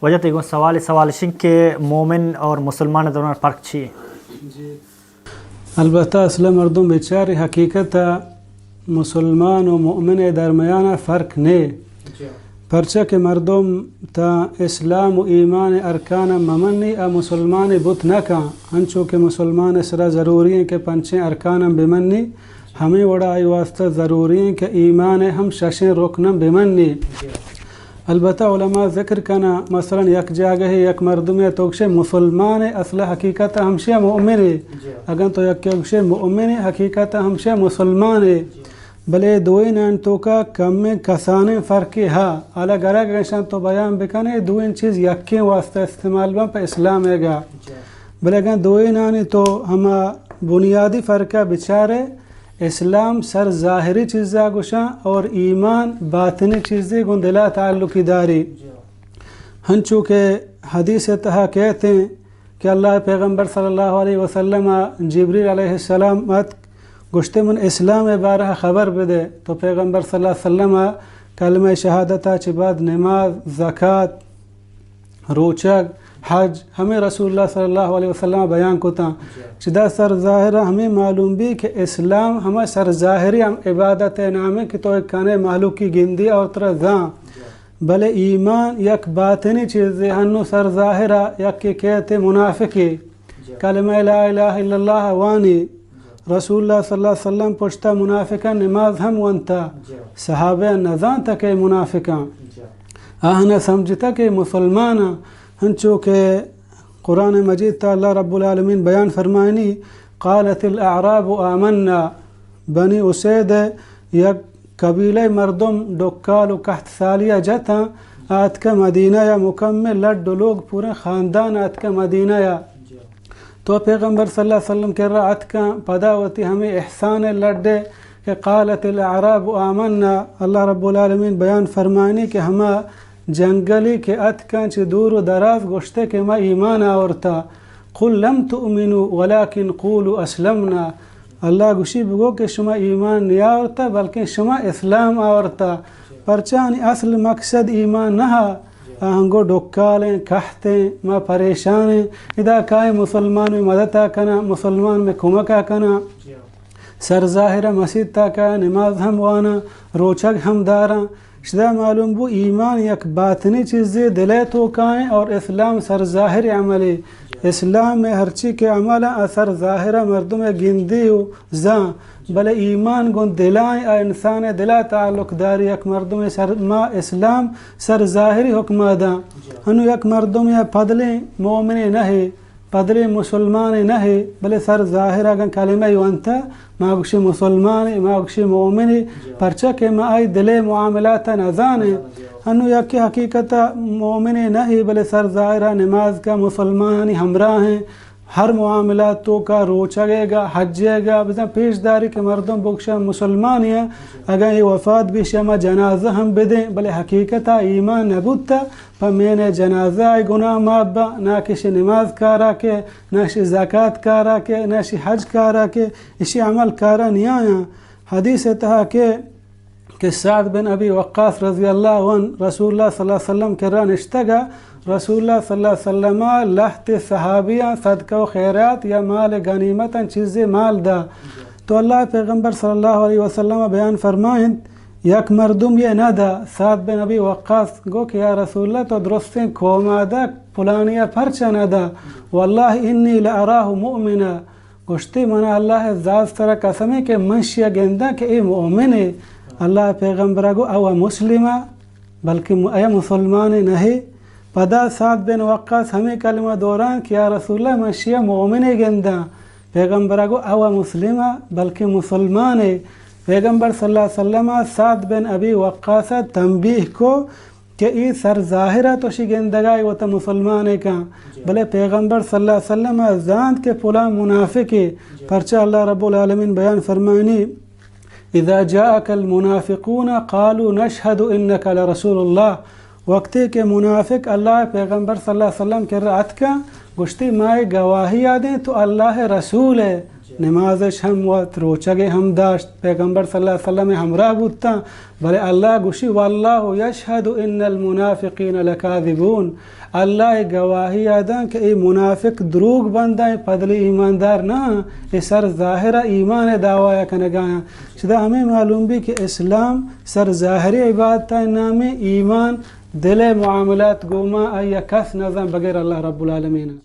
واجہ تئی گوں سوالے، سوال اش انت کہ مومن اور مسلمان ءِ درمیان فرق چی انت؟ جی۔ البتہ اصل ءَ مردم بچارے، حقیقت ءَ مسلمان و مومن ءِ درمیان ءَ فرق نے۔ جی۔ پرچا کہ مردم تا اسلام و ایمان ءِ ارکان ءَ ممنی، آ مسلمان بوت نہ کن۔ انچو کہ مسلمان ءِ سرا ضروری انت کہ پنچیں ارکان ءَ بمنی، ہمے وڑا آئی واسطہ ضروری انت کہ ایمان ءِ ہم ششیں رکن ءَ بمنی۔ جی۔ البتہ علماء ذکر کناں، مثلاً یک جاگہے یک مردمے ءَ تو گشے مسلمان ءِ، اصل ءَ حقیقت ءَ ہمشی ءَ مومن ءِ۔ جی۔ اگاں تو یکے ءَ گشے مومن ءِ، حقیقت ءَ ہمشی ءَ مسلمان ءِ۔ جی۔ بلے دوئینانی توکا کمیں کسانیں فرقے ہا۔ حالا گرگ ءَ اشاں تو بیان بکنے، دوئیں چیز یکیں واسطہ استعمال بن پہ اسلام ءِ گا۔ جی۔ بلے اگاں دوئینانی تو ہما بنیادی فرق ءَ بچارے، اسلام سر ظاہری چیزا گوشاں اور ایمان باطنی چیزے گوں دلا تعلقی داری۔ جی۔ ہنچو کہ حدیث ءِ تہا کہتے ہیں کہ اللہ ءِ پیغمبر صلی اللہ علیہ وسلم ءَ جبریل علیہ السلام اتک، گوشتے من اسلام ءِ بارہ ءَ خبر بدے، تو پیغمبر صلی اللہ علیہ وسلم ءَ کلمہ شہادت ءَ چہ بعد نماز، زکات، روچگ، حج، ہمے رسول اللہ صلی اللہ علیہ وسلم ءَ بیان کتاں۔ جی۔ چدا سر ظاہر ءَ ہمے معلوم بی کہ اسلام ہما سر ظاہری ہم عبادت ءِ نام ءَ کہ تو یک کنے مہلوکی گندی اور ترا زان۔ جی۔ بلے ایمان یک باطنی چیزے، ہنو سر ظاہر ءَ یکے کہتے منافقے، جی۔ کلمہ لا الہ الا اللہ وانی، رسول اللہ صلی اللہ علیہ وسلم پشتا منافقاں نماز ہم ونتا۔ جی۔ صحابہ نزانتا کہ منافقاں۔ جی۔ آہاں سمجھتا کہ مسلماناں، ہنچو کہ قرآن مجید تا اللہ رب العالمین بیان فرمائنی، قالت الاعراب آمنا، بنی اسید یک قبیلہ مردم ڈکال و قحط سالی ءَ جتاں، آتکہ مدینہ ءَ مکمل لڈ و لوگ پوریں خاندان آتکہ مدینہ ءَ۔ تو پیغمبر صلی اللہ علیہ وسلم کرا اتکاں، پدا وتی ہمے احسان ءِ لڈے کہ قالت الاعراب آمنا، اللہ رب العالمین بیان فرمائنی کہ ہما جنگلی کہ اتکاں چہ دور و دراز گوشتے کہ ما ایمان آورتا۔ قل لم تؤمنوا ولكن قولوا اسلمنا۔ اللہ گوشی بگو کہ شما ایمان نیاورتا بلکن شما اسلام آورتا۔ پرچا آنی اصل مقصد ایمان نہ۔ آہاں گو ڈکالیں، قحطیں، ما پریشانیں، ادا کائیں مسلمان میں مدتا کناں، مسلمان میں کمکا کناں۔ سر ظاہر ءَ مسیت ءَ کایا، نماز ہم واناں، روچگ ہم داراں۔ شدا معلوم بو ایمان یک باطنی چیزے، دل ءِ توکائیں، اور اسلام سر ظاہر عملے۔ اسلام ءِ ہرچی کہ عمل آ سر ظاہر ءَ مردم ءَ گندی و زان، بلے ایمان گوں دلائیں، آ انسان ءِ دلا تعلق داری۔ یک مردم سر، ما اسلام سر ظاہری حکم ءَ داں۔ ہنو یک مردم یا پدلیں مومنے نہ ہے، پدریں مسلمانے نہ ہے، بلے سر ظاہر اگاں کلمہ ای ونتا، ما گوشی مسلمانے، ما گوشی مومنے، پرچا کہ ما آئی دلے معاملات نزانے۔ ہنو یکی حقیقت مومنے نہ ہے، بلے سر ظاہر نماز کا مسلمانی ہمراہ ہیں، ہر معاملات تو کا روچگے گا، حجے گا، بزن پیش داری کہ مردم بگشا مسلمانی ہیں، اگاں یہ وفات بھی شما جنازہ ہم بدیں، بلے حقیقت ایمان نبوتا، پہ مین جنازہ ء گناہ معاف با، نہ کہ اشی نماز کارا کہ، نہ اشی زکات کارا کہ، نہ اشی حج کارا کہ، اشی عمل کارا نیایاں۔ حدیث ء تہا کہ، کہ سعد بن ابی وقاص رضی اللہ عنہ رسول اللہ صلی اللہ علیہ وسلم کرا نشتگا، رسول اللہ صلی اللہ علیہ وسلم ء لہتے صحابیاں صدقہ و خیرات یا مال غنیمت چیزے مال دا۔ تو اللہ پیغمبر صلی اللہ علیہ وسلم بیان فرمائنت، یک مردم یہ نہ دا۔ سعد بن ابی وقاص گو کہ یا رسول اللہ، تو درستیں قوما دا، پلانیا پرچا نہ دا؟ واللہ انی لاراه مؤمنا۔ گوشتی، من اللہ ذات سرا قسمے کہ من شیا گنداں کہ اے مومنے۔ اللہ پیغمبرا گو او مسلما، بلکہ م-، اے مسلمانے نہ۔ پدا سعد بن وقاص ہمیں کلمہ دوران کہ یا رسول اللہ، من شیا مومنے گنداں۔ پیغمبر ء گو او مسلم ء بلکیں مسلمان ء۔ پیغمبر صلی اللہ علیہ وسلم ء سعد بن ابی وقاص ء تنبیہ کو کہ ای سر ظاہر ء تو شی گندگا ای وت مسلمان ء کن، بلے پیغمبر صلی اللہ علیہ وسلم ء زانت کہ پلان منافق ء۔ پرچہ اللہ رب العالمین بیان فرمانی، اذا جاءك المنافقون قالوا نشهد انك لرسول الله۔ وقتی کہ منافق اللہ پیغمبر صلی اللہ علیہ وسلم کرا اتکا، گوشتی، ما اے گواہی آ دیں تو اللہ رسول ہے۔ نمازش ہم وت، روچگے ہم داشت، پیغمبر صلی اللہ علیہ وسلم ہمراہ بوتاں، بلے اللہ گوشی: واللہ یشہد ان المنافقین لکاذبون۔ اللہ گواہی آداں کہ اے منافق دروگ بنداں، اے پدلی ایماندار نہ، اے سر ظاہر ایمان دعوی کنگایاں۔ چدا ہمیں معلوم بی کہ اسلام سر ظاہری عبادت نامی، ایمان دل معاملات گوما، آیا کس نزان بغیر اللہ رب العالمین۔